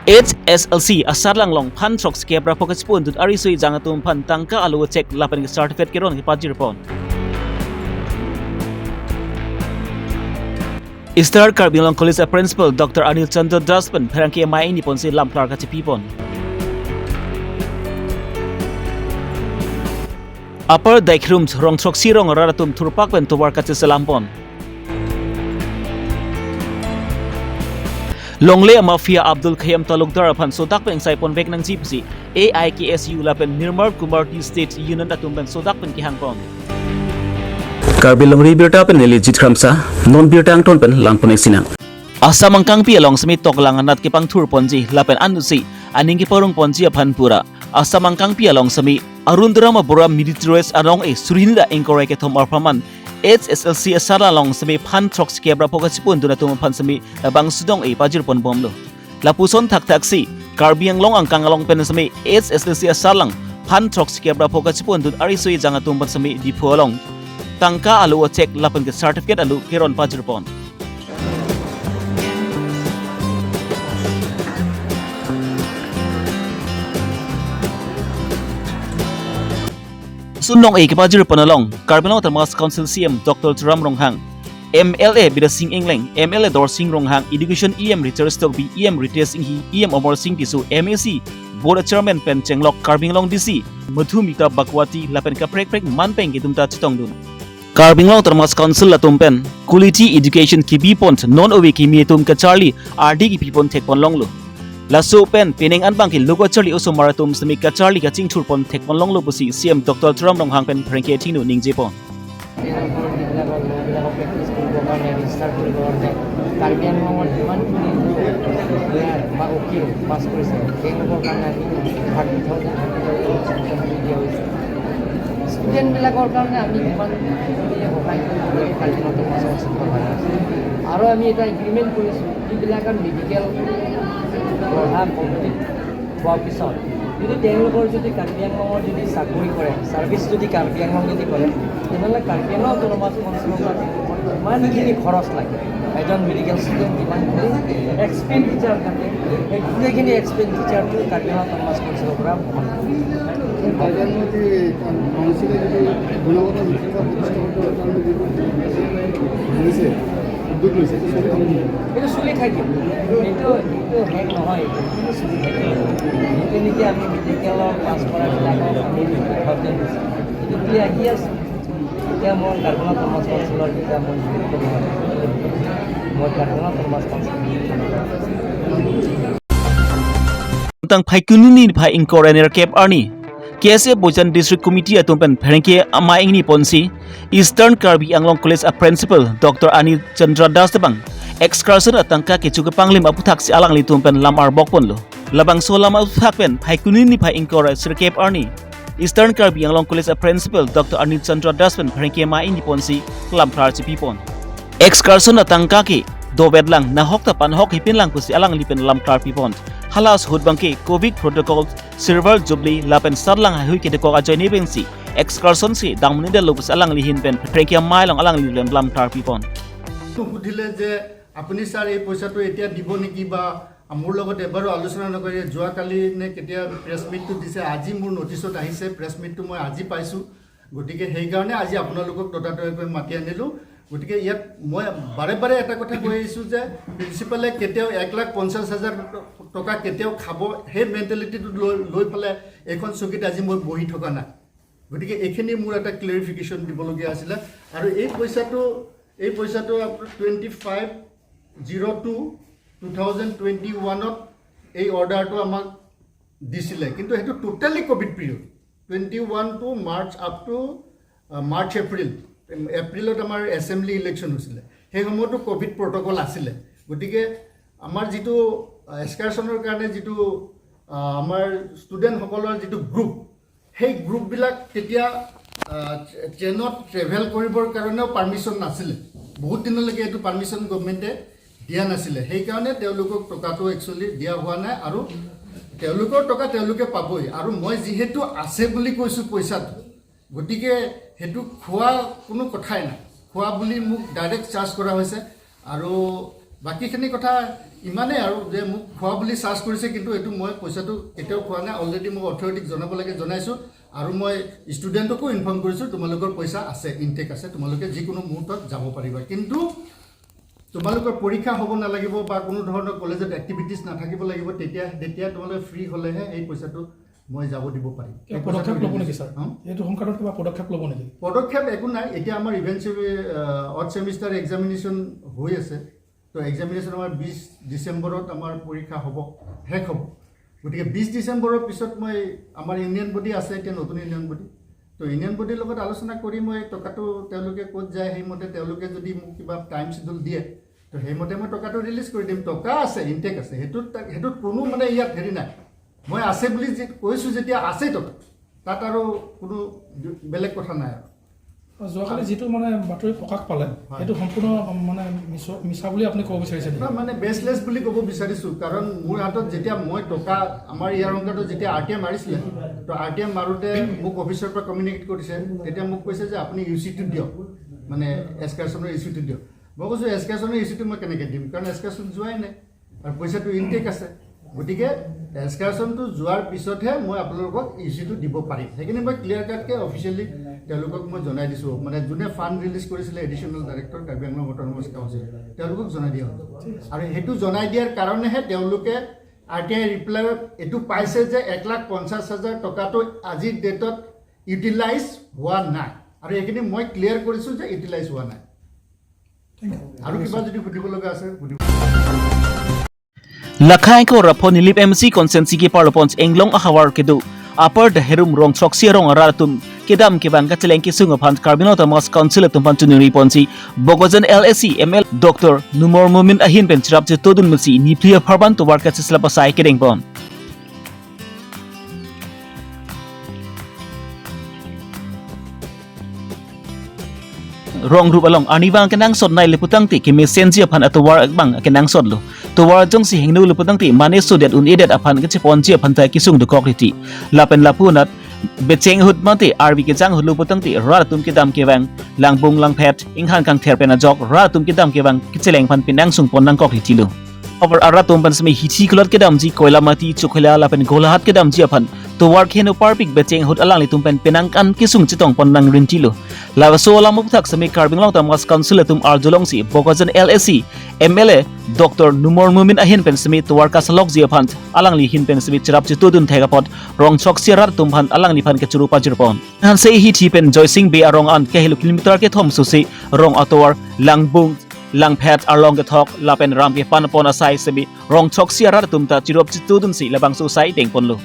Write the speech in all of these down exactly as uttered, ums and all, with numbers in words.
H S L C asarlang along phan throksi kep ra pho kachepondun ariso ejang atum aphan tangka alo cheque lapen certificate keron kepajirpon. Eastern Karbi Anglong College a Principal Doctor Anil Chandra Das pen pherangke amei ingniponsi lamklar kachepipon. Upper Daikhrum rong throksi rong arat atum thurpak pen tovar kacheselampon. Longle a mafia Abdul Khayyam Talukdar aphan sodak pen ingsaipon vek nangji pusi A I K S U lapen Nirmal Kumar Tea State Union atum pen sodak pen kehangpon. Karbi Longri Birta pen neli Jit Kramsa, non birta angton pen langpon-ik sinang. Assam angkangpi along semi toklang anat kepangthurponji lapen anutsi aning keparongponji aphan pura Assam angkangpi along semi Arundaram Bora Meritorious arong-e suri hini ra ingkoi ra kethom arphaman H S L C asarlang along semi phan throksi kep ra pho kachepondun atum aphan semi labangso dong-e pajirponbomlo. Lapuson thakthaksi Karbi Anglong angkang along pen semi H S L C asarlang phan throksi kep ra pho kachepondun ariso ejang atum aphan semi Diphu along tangka alo cheque lapen ke certificate alo keron pajirpon. Laso dong-e kepajirpon along Karbi Anglong Autonomous Council C E M Doctor Tuliram Ronghang, M L A Bidya Sing Engleng, M L A Dorsing Ronghang, Education E M Richard Tokbi, E M Ritesh Enghi, E M Amarsing Tisso, M A C Board Chairman pen chenglok Karbi Anglong D C Madhumita Bhagwati lapen kaprek kaprek man pen kedum ta chetongdun. Karbi Anglong Autonomous Council atum pen quality education kebipon non ove kimi atum kacharli ardi kepipon thekponlonglo. Laso pen penang an abangke lo kacharli osomar atum semi kacharli kachingthurpon thekponlonglo pusi C E M Doctor Tuliram Ronghang pen pherangke athengno ningjepon. যিবিলাকৰ ল'ৰাবিলাকক প্ৰেক্টিছ কৰিবৰ কাৰণে, ৰেজিষ্টাৰ কৰিবৰ কাৰণে কাৰ্বি আংলঙৰ যিমানখিনি লয়াৰ বা উকিল পাছ কৰিছে, তেওঁলোকৰ কাৰণে আমি thirty thousand, thirty thousand sanction কৰি দিয়া হৈছে। ষ্টুডেণ্টবিলাকৰ কাৰণে আমি যিমানখিনি সহায় কৰিব পাৰি, কাৰ্বি আংলঙৰ সমাজৰ সদস্যসকলৰ কাৰণে। আৰু আমি এটা এগ্ৰিমেণ্ট কৰিছোঁ, যিবিলাকৰ মেডিকেল পঢ়া কমপ্লিট হোৱাৰ পিছত যদি তেওঁলোকৰ যদি কাৰ্বি আংলঙৰ যদি চাকৰি কৰে, ছাৰ্ভিচ যদি কাৰ্বি আংলং যদি কৰে, তেনেহ'লে কাৰ্বি আংলং অট'নমাছ কাউন্সিলৰ পৰা তেওঁলোকৰ যিমানখিনি খৰচ লাগে, এজন মেডিকেল ষ্টুডেণ্ট যিমানখিনি এক্সপেণ্ডিচাৰ থাকে, সেই গোটেইখিনি এক্সপেণ্ডিচাৰটো কাৰ্বি আংলং অট'নমাছ কাউন্সিলৰ পৰা বহন কৰে। এই কাৰ্বি আংলঙত এই কাউন্সিলে যিটো গুণগত ভিত্তিৰ পৰা প্ৰতিষ্ঠা কৰাৰ কাৰণে যিটো লৈছে, উদ্যোগ লৈছে, এইটো চলি থাকিব নেকি? এইটো চলি থাকিব, এইটো, এইটো শেষ নহয়, এইটো চলি থাকিব। যিটো নেকি আমি মেডিকেলৰ পাছ কৰাবিলাকক আমি ফিফটি থাউজেণ্ড দিছোঁ, এইটো বুলি আহি আছে। এতিয়া মই কাৰ্বি আংলং অট'নমাছ কাউন্সিলৰ, এতিয়া মই গুৰুত্ব দিয়া নাই। মই কাৰ্বি আংলং অট'নমাছ কাউন্সিলৰ Tang Phaikuni niphai ingkoi ra nerkep arni K S A Boijan District Committee atum pen pherangke amei ingniponsi Eastern Karbi Anglong College a Principal Doctor Anil Chandra Das tebang excursion atangka kecho kepanglim aputhaksi alanglitum pen lam arbokponlo. Labangso lam aputhak pen Phaikuni niphai ingkoi ra sirkep arni Eastern Karbi Anglong College a Principal Doctor Anil Chandra Das pen pherangke amei ingniponsi lamklar chepipon. Excursion atangka ke dovetlang, nahok ta panhok hipinlang pusi alangli pen lamklar pipon. Hala ahut abangke Covid protocol, Silver Jubilee lapen sarlang haihui kedokok ajoine pensi excursion si dangmuni detlo pusi alangli ahin pen pherangke amei along alangli pen lamklar pipon. সুধিলে যে আপুনি ছাৰ এই পইচাটো এতিয়া দিব নেকি বা মোৰ লগত এবাৰো আলোচনা নকৰে, যোৱাকালি নে কেতিয়া প্ৰেছ মিটটো দিছে, আজি মোৰ নটিচত আহিছে, প্ৰেছ মিটটো মই আজি পাইছোঁ। গতিকে সেইকাৰণে আজি আপোনালোকক ততাতৈয়াকৈ মাতি আনিলোঁ। গতিকে ইয়াত মই বাৰে বাৰে এটা কথা কৈ আহিছোঁ যে প্ৰিন্সিপালে কেতিয়াও এক লাখ পঞ্চাছ হাজাৰ টকা কেতিয়াও খাব, সেই মেণ্টেলিটিটো লৈ, লৈ পেলাই এইখন চকীত আজি মই বহি থকা নাই। গতিকে এইখিনি মোৰ এটা ক্লেৰিফিকেশ্যন দিবলগীয়া আছিলে। আৰু এই পইচাটো, এই পইচাটো twenty five zero' two two thousand twenty ওৱানত এই অৰ্ডাৰটো আমাক দিছিলে, কিন্তু সেইটো totally COVID period, twenty one two March up to March April. এপ্ৰিলত আমাৰ এছেম্বলি ইলেকশ্যন হৈছিলে, সেই সময়তো ক'ভিড প্ৰট'কল আছিলে। গতিকে আমাৰ যিটো এক্সকাৰশ্যনৰ কাৰণে যিটো আহ, আমাৰ ষ্টুডেণ্টসকলৰ যিটো গ্ৰুপ, সেই গ্ৰুপবিলাক তেতিয়া আহ, ট্ৰে- ট্ৰেইনত ট্ৰেভেল কৰিবৰ কাৰণেও পাৰ্মিশ্যন নাছিলে। বহুত দিনলৈকে এইটো পাৰ্মিশ্যন গভৰ্ণমেণ্টে দিয়া নাছিলে। সেইকাৰণে তেওঁলোকক টকাটো একচুৱেলি দিয়া হোৱা নাই আৰু তেওঁলোকৰ টকা তেওঁলোকে পাবই। আৰু মই যিহেতু আছে বুলি কৈছোঁ পইচাটো, গতিকে সেইটো খোৱা কোনো কথাই নাই। খোৱা বুলি মোক ডাইৰেক্ট চাৰ্জ কৰা হৈছে আৰু বাকীখিনি কথা ইমানেই আৰু যে মোক খোৱা বুলি চাৰ্জ কৰিছে, কিন্তু এইটো মই পইচাটো কেতিয়াও খোৱা নাই। অলৰেডি মই অথৰিটিক জনাব লাগে, জনাইছোঁ। আৰু মই ষ্টুডেণ্টকো ইনফৰ্ম কৰিছোঁ, তোমালোকৰ পইচা আছে, ইনটেক আছে, তোমালোকে যিকোনো মুহূৰ্তত যাব পাৰিবা। কিন্তু তোমালোকৰ পৰীক্ষা হ'ব নালাগিব বা কোনো ধৰণৰ কলেজত এক্টিভিটিজ নাথাকিব লাগিব, তেতিয়া, তেতিয়া তোমালোকে ফ্ৰী হ'লেহে এই পইচাটো মই যাব দিব পাৰিম। কিবা এই পইচাটো পদক্ষেপ ল'ব ৰিলিজ নেকি, ছাৰ? হা? এইটো সংক্ৰান্তত কিবা পদক্ষেপ ল'ব নেকি? পদক্ষেপ একো নাই। এতিয়া আমাৰ ইভেণ্ট, অড ছেমিষ্টাৰ এক্সামিনেশ্যন হৈ আছে। তো এক্সামিনেশ্যন আমাৰ বিছ ডিচেম্বৰত আমাৰ পৰীক্ষা হ'ব, শেষ হ'ব। গতিকে বিছ ডিচেম্বৰৰ পিছত মই, আমাৰ ইউনিয়ন বডি আছে এতিয়া, নতুন ইউনিয়ন বডি, তো ইউনিয়ন বডিৰ লগত আলোচনা কৰি মই টকাটো তেওঁলোকে ক'ত যায়, সেইমতে তেওঁলোকে যদি মোক কিবা টাইম শ্বেডিউল দিয়ে, তো সেইমতে মই টকাটো ৰিলিজ কৰি দিম। টকা আছে, ইনটেক আছে, সেইটোত, সেইটোত কোনো মানে ইয়াত হেৰি নাই। মই আছে বুলি যে কৈছোঁ যেতিয়া, আছেই টকা, তাত আৰু কোনো বেলেগ কথা নাই আৰু। যোৱাকালি যিটো মানে বাতৰি প্ৰকাশ পালে, হয়। সেইটো সম্পূৰ্ণ মানে মিছ-, মিছা বুলি আপুনি ক'ব বিচাৰিছে নেকি? নহয়, মানে বেচলেছ বুলি ক'ব বিচাৰিছোঁ, কাৰণ মোৰ হাতত যেতিয়া মই টকা, আমাৰ ইয়াৰ অংকটো যেতিয়া আৰ টি আই মাৰিছিলে, তো আৰ টি আই মাৰোঁতে মোক অফিচৰ পৰা কমিউনিকেট কৰিছে, তেতিয়া মোক কৈছে যে আপুনি ইউ চিটো দিয়ক, মানে এছকাৰ্চনৰ ইউ চিটো দিয়ক। মই কৈছোঁ, এছকাৰ্চনৰ ইউ চিটো মই কেনেকৈ দিম, কাৰণ এছকাৰ্চন যোৱাই নাই। আৰু পইচাটো ইনটেক আছে। গতিকে এছকাৰ্চনটো যোৱাৰ পিছতহে মই আপোনালোকক ইউ চিটো দিব পাৰিম। সেইখিনি মই ক্লিয়াৰ কাটকৈ অফিচিয়েলি তেওঁলোকক মই জনাই দিছোঁ। মানে যোনে ফাণ্ড ৰিলিজ কৰিছিলে, additional director Karbi Anglong autonomous council, তেওঁলোকক জনাই দিয়া হ'ল। আৰু সেইটো জনাই দিয়াৰ কাৰণেহে তেওঁলোকে আৰ টি আই ৰিপ্লাইত এইটো পাইছে যে এক লাখ পঞ্চাছ হাজাৰ টকাটো আজিৰ ডেটত ইউটিলাইজ হোৱা নাই। আৰু এইখিনি মই ক্লিয়াৰ কৰিছোঁ যে ইউটিলাইজ হোৱা নাই। আৰু কিবা যদি সুধিব লগা আছে, সুধিব। Lakhai ko Raphon Nilip M C constituency ke parlopon Englong ahavar kedo Upper Dahirum rong throksi arong arat atum kedam kevang kacheleng kesung aphan Karbi Anglong Autonomous Council atum aphan chunuri ponsi Bokajan L A C M L A Doctor Numal Momin ahin pen cherap chetodun mesi niphli apharman tovar kacheslap asai kedeng pon. Rong rup along arnivang kenangsot nai le putangte kemesenji aphan atovar abang kenangsot lo. Tovar jongsi hingno le putangte mane sodet un-edet aphan kecheponji aphan ta kesung dokok riti. Lapen lapu anat becheng ahut mate arvi kejang ahut lo putangte rat atum kedam kevang, langbung langphet, inghan kangther pen ajok rat atum kedam kevang kecheleng aphan penangsung pon nangkok riti lo. Ahavar arat atum pen semi hithi kulat kedamji koila mati chukhola lapen golahat kedamji aphan tovar kheno parpik becheng ahut alanglitum pen penang an kesung chetong pon nang rinti lo. Laso alam aphuthak semi Karbi Anglong Autonomous Council atum arjulongsi Bokajan L A C M L A Doctor Numal Momin ahin pen semi tovar kasalokji aphan alangli ahin pen semi cherap chetodun thek apot rong throksi arat atum aphan alangliphan kechuru pajir pon. Hanse hithi pen Joysing Bey arong an kehelo kilometer kethom susi rong atovar langbung langphet arlong kethok lapen ram kepan pon asai semi rong throksi arat atum ta cherap chetodunsi labangso asai deng ponlo.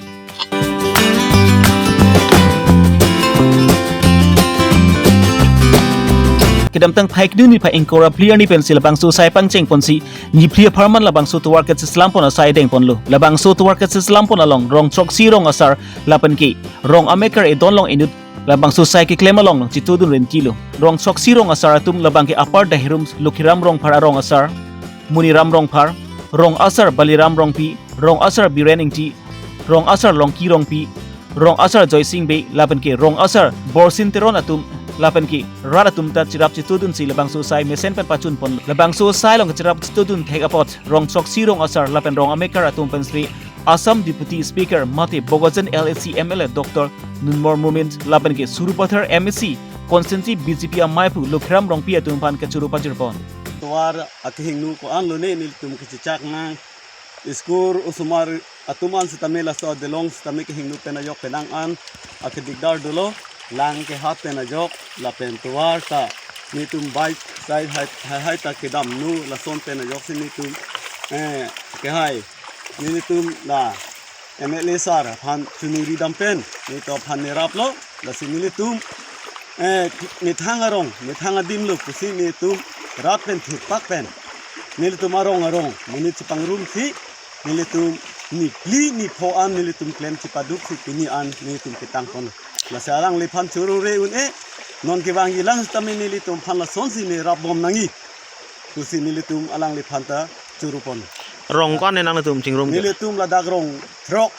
Kedamtang phai kduni phai ingkoi ra phli arni pensi labangso asai pangcheng ponsi niphli apharman labangso tovar kacheslam pon asai deng ponlo. Labangso tovar kacheslam pon along rong throksi rong asar lapen ke rong amekar edon long inut labangso asai keklem along chetodun rinti lo. Rong throksi rong asar atum labang ke Upper Dahirum Lokhiram Rongphar arong asar, Muniram Rongphar, rong asar Baliram Rongpi, rong asar Biren Ingti, rong asar Longki Rongpi, rong asar Joysing Bey, lapen ke rong asar Borsin Teron atum, lapen ke rat atum ta cherap chetodunsi labangso asai mesen pen pachun pon. Labangso asai along cherap chetodun thek apot rong throksi rong asar lapen rong amekar atum pen sri Assam Deputy Speaker mate Bokajan L A C M L A Doctor Numal Momin lapen ke Sarupathar M A C constituency B J P amaiphu Lokhiram Rongpi atum aphan kechuru pajir pon. Tovar akehingno ko-an lone nelitum kechechak nang. School osomar atum an sitame laso adelong sitame kehingno pen ajok penang an akedikdar dolo, lang kehat pen ajok lapen tovar ta nelitum bike side hai hai hai ta kedamno, lason pen ajoksi nelitum, eh, kehai nelitum la M L A sir aphan chunuri dam pen nelitum aphan nerap lo, lasi nelitum, eh, methang arong, methang adim lo pusi nelitum rat pen thurpak pen nelitum arong arong monit chepangrumsi nelitum niphli nipho an nelitum klem chepaduksi pini an nelitum ketang pon. Lasi alangliphan churu re un-e, non kevangji lang sitame nelitum aphan lasonsi nerap bom nangji pusi nelitum alangliphan ta churu pon. Rong ko-an ne nangtum chingrum ke? Nelitum ladak rong throk,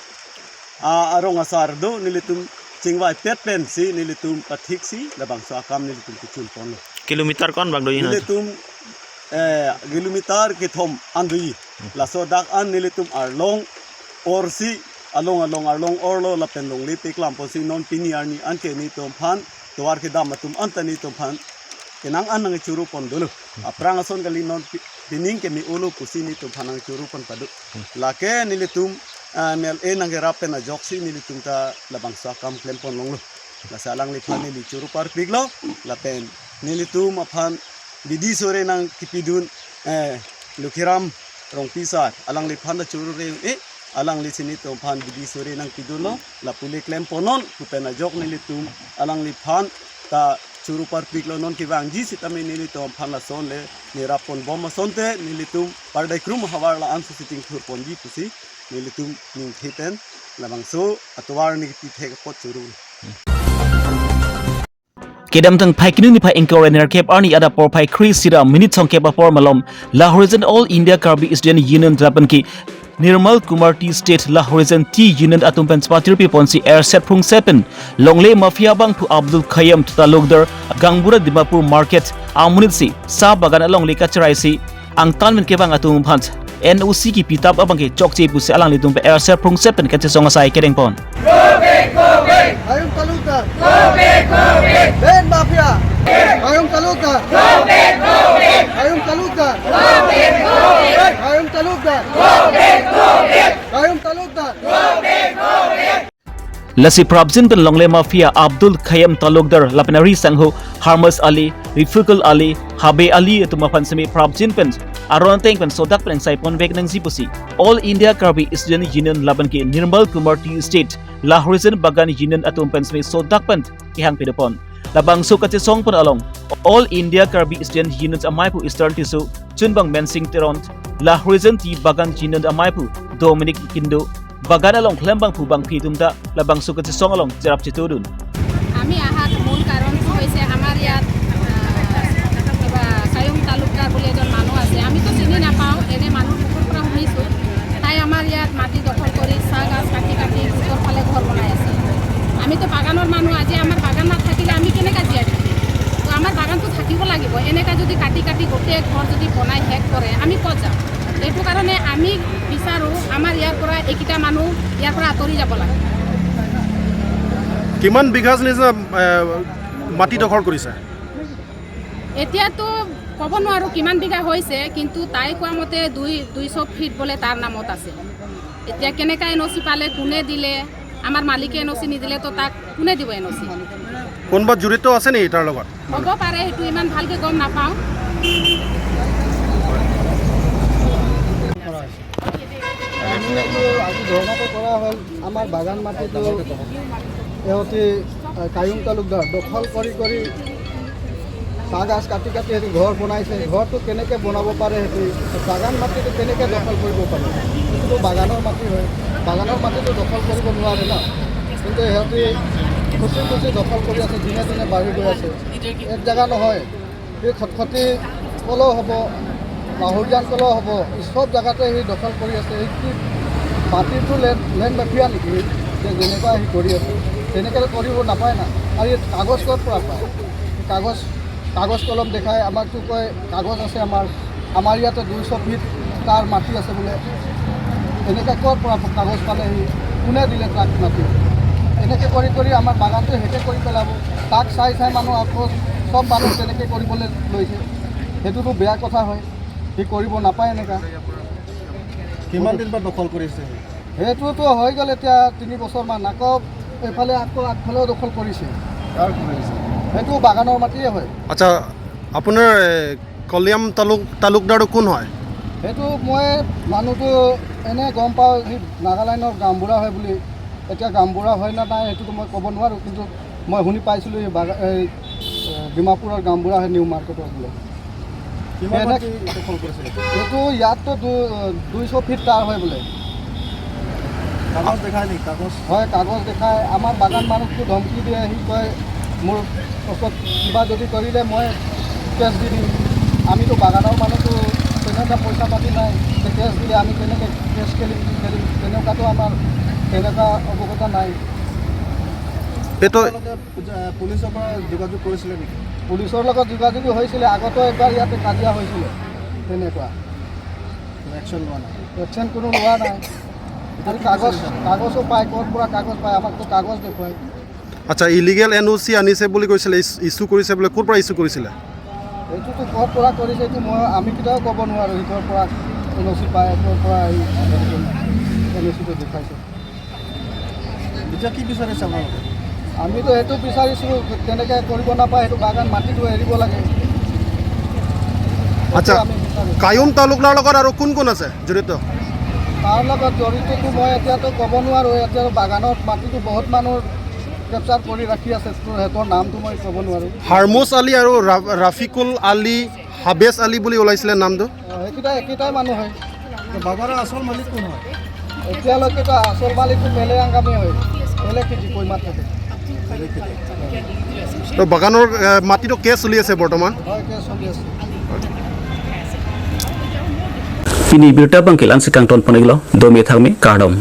a, arong asar do, nelitum chingvai pet pensi nelitum pathiksi labangso akam nelitum kechun pon. Kilometer ko-an bak do iha? Nelitum eh, kilometer kethom an do. Laso dak an nelitum arlong orsi along along arlong orlo lapen longle peklam ponsi non pini arni anke nelitum aphan tovar kedam atum anta nelitum aphan kenang an nangchuru pon dolo. Aphrang ason kali non pi-, pining keme-olo pusi nelitum aphan nangchuru pon pado. Lake nelitum, ah, M L A nangkerap pen ajoksi nelitum ta labangso akam klem pon longlo. Lasi alangliphan neli churu parpiklo, lapen nelitum aphan bidi sore nangkipidun, eh, Lokhiram Rongpi sir, alangliphan ta churu re, eh, alangli si nelitum aphan bidi sore nangpidunlo, lapu le klem pon non, pu pen ajok nelitum alangliphan ta churu parpiklo, non kevangji sitame nelitum aphan lason le nerap pon bom asonte, nelitum pardai krum havar la-an si sitting thur ponji pusi nelitum ningthe pen labangso atovar neli kepithek apot churu. Kedamtang Phaikuni niphai ingkoi ra nerkep arni adap porphai kre-isi ra minute songkep apor malom Lahorijan All India Karbi Student Union lapen ke Nirmal Kumar Tea Estate Lahorijan Tea Union atum pen chepatiri ponsi erset phrungset pen longle mafia abangphu Abdul Khayyam Talukdar, Gaonbura Dimapur Market amonit si sa bagan alongle kacherai si angtan pen kevang atum aphan N O C kepitap abang ke chokche pusi alanglitum pen erset phrungset pen kachesong asai kedeng pon. Go back, go back. Khayyam Talukdar. Go back, go back. Ban mafia. Khayyam Talukdar. Go back, go back. Khayyam Talukdar. Go back, go back. Khayyam Talukdar. Go back, go back. Khayyam Talukdar. Go back, go back. Lasi prapjin pen longle mafia Abdul Khayyam Talukdar lapen ari sangho Harmas Ali, Rifikul Ali, Habe Ali atum aphan semi prapjin pen aron ateng pen sodak pen sai ponvek nangji pusi All India Karbi Student Union lapen ke Nirmal Kumar Tea Estate Lahorijan Bagan Union atum pen semi sodak pen kehang pidopon. Labangso kachesong pon along All India Karbi Student Union amaiphu Eastern Tisso Chunbang Mensing Teron, Lahorijan Tea Bagan Union amaiphu Dominic Kindo, bagan along klembangphu bangphi atum ta labangso kachesong along cherap chetudun. আমি অহাত মূল কাৰণটো হৈছে আমাৰ ইয়াত, আহ, কিবা কায়ুম তালুকদাৰ বুলি এজন মানুহ আছে। আমিতো চিনি নাপাওঁ, এনে মানুহ মুখৰ পৰা শুনিছোঁ। তাই আমাৰ ইয়াত মাটি দখল কৰি চাহ গাছ কাটি কাটি গোটৰ ফালে ঘৰ বনাই আছে। আমিতো বাগানৰ মানুহ, আজি আমাৰ বাগান নাথাকিলে আমি কেনেকা জীয়াই থাকিম? তো আমাৰ বাগানটো থাকিব লাগিব। এনেকা যদি কাটি কাটি গোটেই ঘৰ যদি বনাই শেষ কৰে, আমি ক'ত যাম? এইটো কাৰণে আমি বিচাৰোঁ, আমাৰ ইয়াৰ পৰা এইকেইটা মানুহ ইয়াৰ পৰা আঁতৰি যাব লাগে। কিমান বিঘা নিচিনা, এ, মাটি দখল কৰিছে? এতিয়াতো ক'ব নোৱাৰোঁ কিমান বিঘা হৈছে, কিন্তু তাই কোৱা মতে দুই, দুইশ ফিট বোলে তাৰ নামত আছে। এতিয়া কেনেকা এন অ' চি পালে, কোনে দিলে, আমাৰ মালিকে এন অ' চি নিদিলে তো তাক কোনে দিব এন অ' চি? কোনোবা জড়িত আছে নেকি তাৰ লগত? হ'ব পাৰে, সেইটো ইমান ভালকে গম নাপাওঁ। এইটো আজি ধৰ্ণাটো কৰা হ'ল, আমাৰ বাগান মাটিটো সিহঁতি, আহ, কায়ুম তালুকদাৰ দখল কৰি কৰি চাহ গাছ কাটি কাটি সেইটো ঘৰ বনাইছে। ঘৰটো কেনেকে বনাব পাৰে, সেইটো বাগান মাটিটো কেনেকে দখল কৰিব পাৰে? এইটোতো বাগানৰ মাটি হয়, বাগানৰ মাটিটো দখল কৰিব নোৱাৰে ন। কিন্তু সিহঁতি খুচি খুচি দখল কৰি আছে, দিনে দিনে বাঢ়ি গৈ আছে। এক জেগা নহয়, এই খটখটি কলেও হ'ব, লাহৰিজান কলেও হ'ব, এই চব জেগাতে সি দখল কৰি আছে। এই কি মাটিটো লেণ্ড, লেণ্ড মাফিয়া নেকি? যে যেনেকুৱা সি কৰি আছে, তেনেকে কৰিব নাপায় না। আৰু এই কাগজ ক'ৰ পৰা পায়? কাগজ, কাগজ কলম দেখাই, আমাকতো কয় কাগজ আছে আমাৰ, আমাৰ ইয়াতে দুইশ ফিট তাৰ মাটি আছে বোলে। এনেকে ক'ৰ পৰা কাগজ পালে সি? কোনে দিলে তাক মাটি? এনেকে কৰি কৰি আমাৰ বাগানটো শেষে কৰি পেলাব। তাক চাই চাই মানুহ আকৌ চব মানুহ তেনেকে কৰিবলৈ লৈছে। সেইটোতো বেয়া কথা হয়, সি কৰিব নাপায় এনেকা। কিমান দিন পৰা দখল কৰিছে? সেইটোতো হৈ গ'ল এতিয়া তিনি বছৰমান। আকৌ এইফালে আকৌ আগফালেও দখল কৰিছে। কাৰ কৰিছে? সেইটো বাগানৰ মাটিয়ে হয়। আচ্ছা, আপোনাৰ, এ, কলিয়াম তালুক-, তালুকদাৰটো কোন হয়? সেইটো মই মানুহটো এনে গম পাওঁ, সি নাগালেণ্ডৰ গাঁওবুঢ়া হয় বুলি। এতিয়া গাঁওবুঢ়া হয় নে নাই, সেইটোতো মই ক'ব নোৱাৰোঁ, কিন্তু মই শুনি পাইছিলোঁ, এই বাগা-, এই, এ, ডিমাপুৰৰ গাঁওবুঢ়া হয়, নিউ মাৰ্কেটৰ বোলে। কিমান এনে মাটি দখল কৰিছিলে? এইটো ইয়াততো দু-, দুইশ ফিট তাৰ হয় বোলে। কাগজ দেখায় নেকি? কাগজ? হয়, কাগজ দেখায়। আমাৰ বাগান মানুহকো ধমকি দিয়ে, সি কয়, "মোৰ ওচৰত কিবা যদি কৰিলে মই কেছ দি দিম।" আমিতো বাগানৰ মানুহতো তেনেকুৱা পইচা পাতি নাই, যে কেছ দিলে আমি কেনেকে কেছ খেলিম, কি খেলিম, তেনেকুৱাতো আমাৰ তেনেকুৱা অৱগত নাই। এইটো আপোনালোকে পুজা-, পুলিচৰ পৰা যোগাযোগ কৰিছিলে নেকি? পুলিচৰ লগত যোগাযোগ হৈছিলে, আগতেও এবাৰ ইয়াতে কাজিয়া হৈছিলে। তেনেকুৱা। একশ্যন লোৱা নাই? একশ্যন কোনো লোৱা নাই। আৰু কাগজ, কাগজো পায়, ক'ৰ পৰা কাগজ পায়, আমাকতো কাগজ দেখুৱায়। আচ্ছা, ইলিগেল এন অ' চি আনিছে বুলি কৈছিলে, ইছ-, ইছ্যু কৰিছে বোলে, ক'ৰ পৰা ইছ্যু কৰিছিলে? এইটোতো ক'ৰ পৰা কৰিছে, এইটো মই, আমি কেতিয়াও ক'ব নোৱাৰোঁ, সি ক'ৰ পৰা এন অ' চি পায়, ক'ৰ পৰা এই এন অ' চিটো দেখাইছে। এতিয়া কি বিচাৰিছে আপোনালোকে? আমিতো সেইটো বিচাৰিছোঁ, তেনেকে কৰিব নাপায়, সেইটো বাগান মাটিটো এৰিব লাগে। আচ্ছা, সেইটো আমি বিচাৰোঁ। কায়ুম তালুকদাৰ লগত আৰু কোন কোন আছে জড়িত? তাৰ লগত জড়িতটো মই এতিয়াতো ক'ব নোৱাৰোঁ। এতিয়া বাগানত মাটিটো বহুত মানুহ কেপচাৰ কৰি ৰাখি আছে, তো সিহঁতৰ নামটো মই ক'ব নোৱাৰোঁ। হাৰমুজ আলী আৰু ৰা-, ৰাফিকুল আলী, হাবেজ আলী বুলি ওলাইছিলে নামটো। অ, সেইকেইটা একেইটাই মানুহ হয়। তো বাগানৰ আচল মালিক কোন হয়? এতিয়ালৈকেতো আচল মালিকটো পেলে আংগামী হয়, পেলে খেতি কৈমাত থাকে। তো বাগানৰ, এ, মাটিটো কেছ চলি আছে বৰ্তমান। হয়, কেছ চলি আছে। Pini birta abang ke la-ansi kangton pon-iklo, dome thakme, kardom.